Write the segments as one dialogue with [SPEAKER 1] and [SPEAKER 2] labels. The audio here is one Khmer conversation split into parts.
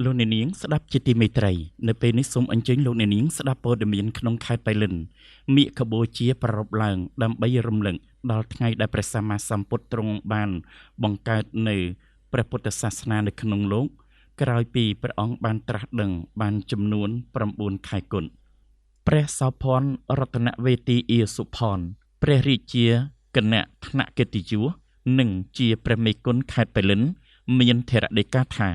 [SPEAKER 1] លោកអ្នកនាងស្ដាប់ជាទីមេត្រីនៅពេលនេះសូមអញ្ជើញលោកអ្នកនាងស្ដាប់ព័ត៌មានក្នុងខេត្តបៃលិនមាឃបូជាប្រារព្ធឡើងដើម្បីរំលឹកដល់ថ្ងៃដែលព្រះសម្មាសម្ពុទ្ធទ្រង់បានបង្កើតនៅព្រះពុទ្ធសាសនានៅក្នុងលោកក្រោយពីព្រះអង្គបានត្រាស់ដឹងបានចំនួន9ខែគុណព្រះសោភ័ណ្ឌរតនវេទីអៀសុផនព្រះរាជាគណៈថ្នាក់កិត្តិយសនិងជាព្រះមេគុណខេត្តបៃលិនមានថេរដីកាថា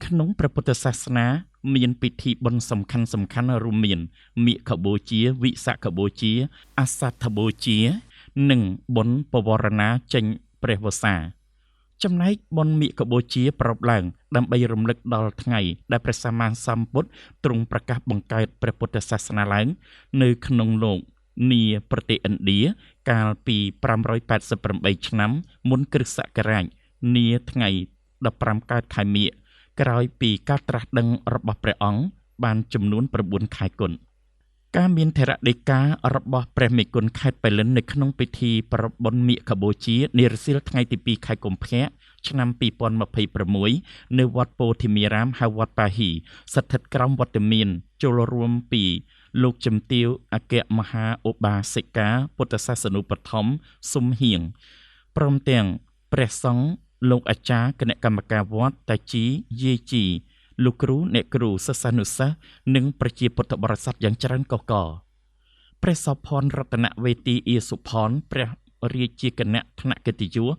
[SPEAKER 1] ក្នុងព្រះពុទ្ធសាសនាមានពិធីបុណ្យសំខាន់ៗរួមមានមាឃបូជាវិសាខបូជាអសដ្ឋបូជានិងបុណ្យបវរណាចេញព្រះវស្សាចំណែកបុណ្យមាឃបូជាប្រារព្ធឡើងដើម្បីរំលឹកដល់ថ្ងៃដែលព្រះសម្មាសម្ពុទ្ធទ្រង់ប្រកាសបង្កើតព្រះពុទ្ធសាសនាឡើងនៅក្នុងលោកនាប្រទេសឥណ្ឌាកាលពី588ឆ្នាំមុនគ្រិស្តសករាជនាថ្ងៃ15កើតខែមិញក្រោយពីការត្រាស់ដឹងរបស់ព្រះអង្គបានចំនួន9ខែគុណការមានថេរដីការបស់ព្រះមេគុណខេត្តបៃលិននៅក្នុងពិធីប្រារព្ធបុណ្យមាឃបូជានារសៀលថ្ងៃទី2ខែកុម្ភៈឆ្នាំ2026នៅវត្តពោធិមារាមហៅវត្តប៉ាហ៊ីស្ថិតក្រោមវត្តមានចូលរួមពីលោកជំទាវអគ្គមហាឧបាសិកាពុទ្ធសាសនូបត្ថម្ភសុំហៀងព្រមទាំងព្រះសង្ឃលោកអាចារ្យគណៈកម្មការវត្តតាជីយាយជីលោកគ្រូអ្នកគ្រូសិស្សានុសិស្សនិងប្រជាពុទ្ធបរិស័ទយ៉ាងច្រើនកុះករព្រះសោភ័ណ្ឌរតនវេទីអៀសុផនព្រះរាជាគណៈថ្នាក់កិត្តិយស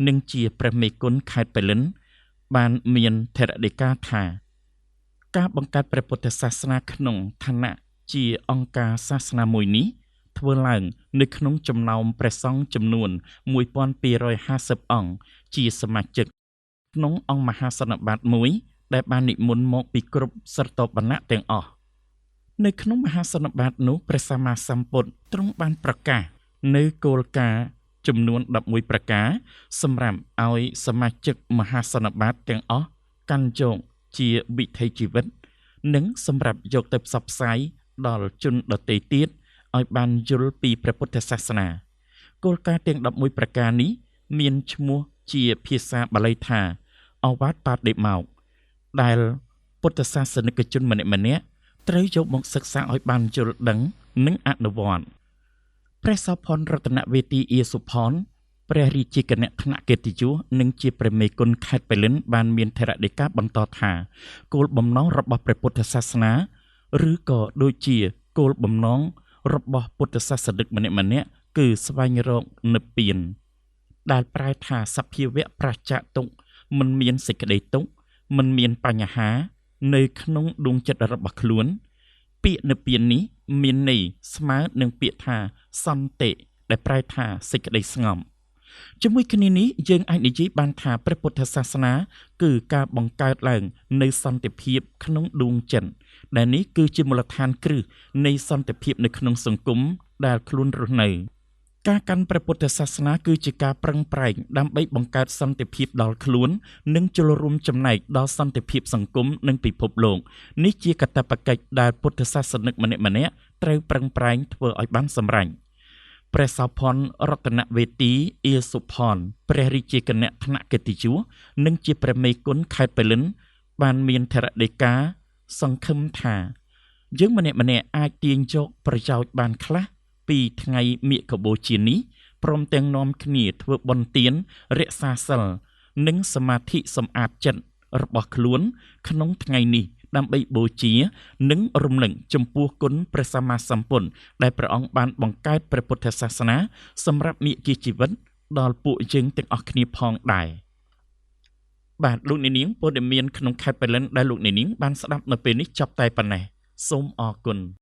[SPEAKER 1] និងជាព្រះមេគុណខេត្តបៃលិនបានមានថេរដីកាថាការបង្កើតព្រះពុទ្ធសាសនាក្នុងឋានៈជាអង្គការសាសនាមួយនេះធ្វើឡើងនៅក្នុងចំណោមព្រះសង្ឃចំនួន1250អង្គជាសមាជិកក្នុងអង្គមហាសន្និបាតមួយដែលបាននិមន្តមកពីគ្រប់ស្រទាប់វណ្ណៈទាំងអស់នៅក្នុងមហាសន្និបាតនោះព្រះសម្មាសម្ពុទ្ធទ្រង់បានប្រកាសនៅគោលការណ៍ចំនួន11ប្រការសម្រាប់ឲ្យសមាជិកមហាសន្និបាតទាំងអស់កាន់យកជាវិថីជីវិតនិងសម្រាប់យកទៅផ្សព្វផ្សាយដល់ជនដទៃទៀតឲ្យបានយល់ពីព្រះពុទ្ធសាសនាគោលការណ៍ទាំង11ប្រការនេះមានឈ្មោះជាភាសាបាលីថាអវាទបាតិមោកដែលពុទ្ធសាសនិកជនម្នាក់ៗត្រូវយកមកសិក្សាឲ្យបានយល់ដឹងនិងអនុវត្តព្រះសោភ័ណ្ឌរតនវេទីអៀសុផនព្រះរាជាគណៈថ្នាក់កិត្តិយសនិងជាព្រះមេគុណខេត្តបៃលិនបានមានថេរដីកាបន្តថាគោលបំណងរបស់ព្រះពុទ្ធសាសនាឬក៏ដូចជាគោលបំណងរបស់ពុទ្ធសាសនិកម្នាក់ៗគឺស្វែងរកនិព្វានដែលប្រែថាសភាវៈប្រាសចាកទុក្ខមិនមានសេចក្តីទុក្ខមិនមានបញ្ហានៅក្នុងដួងចិត្តរបស់ខ្លួនពាក្យនិព្វាននេះមានន័យស្មើនឹងពាក្យថាសន្តិដែលប្រែថាសេចក្តីស្ងប់ជាមួយគ្នានេះយើងអាចនិយាយបានថាព្រះពុទ្ធសាសនាគឺការបង្កើតឡើងនៅសន្តិភាពក្នុងដួងចិត្តដែលនេះគឺជាមូលដ្ឋានគ្រឹះនៃសន្តិភាពនៅក្នុងសង្គមដែលខ្លួនរស់នៅការកាន់ព្រះពុទ្ធសាសនាគឺជាការប្រឹងប្រែងដើម្បីបង្កើតសន្តិភាពដល់ខ្លួននិងចូលរួមចំណែកដល់សន្តិភាពសង្គមនិងពិភពលោកនេះជាកាតព្វកិច្ចដែលពុទ្ធសាសនិកម្នាក់ៗត្រូវប្រឹងប្រែងធ្វើឲ្យបានសម្រេចព្រះសោភ័ណ្ឌរតនវេទីអៀសុផនព្រះរាជាគណៈថ្នាក់កិត្តិយសនិងជាព្រះមេគុណខេត្តបៃលិនបានមានថេរដីកាសង្ឃឹមថាយើងម្នាក់ៗអាចទាញយកប្រយោជន៍បានខ្លះពីថ្ងៃមាឃបូជានេះព្រមទាំងនាំគ្នាធ្វើបុណ្យទានរក្សាសីលនិងសមាធិសម្អាតចិត្តរបស់ខ្លួនក្នុងថ្ងៃនេះដើម្បីបូជានិងរំលឹកចំពោះគុណព្រះសម្មាសម្ពុទ្ធដែលព្រះអង្គបានបង្កើតព្រះពុទ្ធសាសនាសម្រាប់មាគ៌ាជីវិតដល់ពួកយើងទាំងអស់គ្នាផងដែរបាទលោកអ្នកនាងព័ត៌មានក្នុងខេត្តបៃលិនដែលលោកអ្នកនាងបានស្ដាប់នៅពេលនេះចប់តែប៉ុណ្ណេះសូមអរគុណ។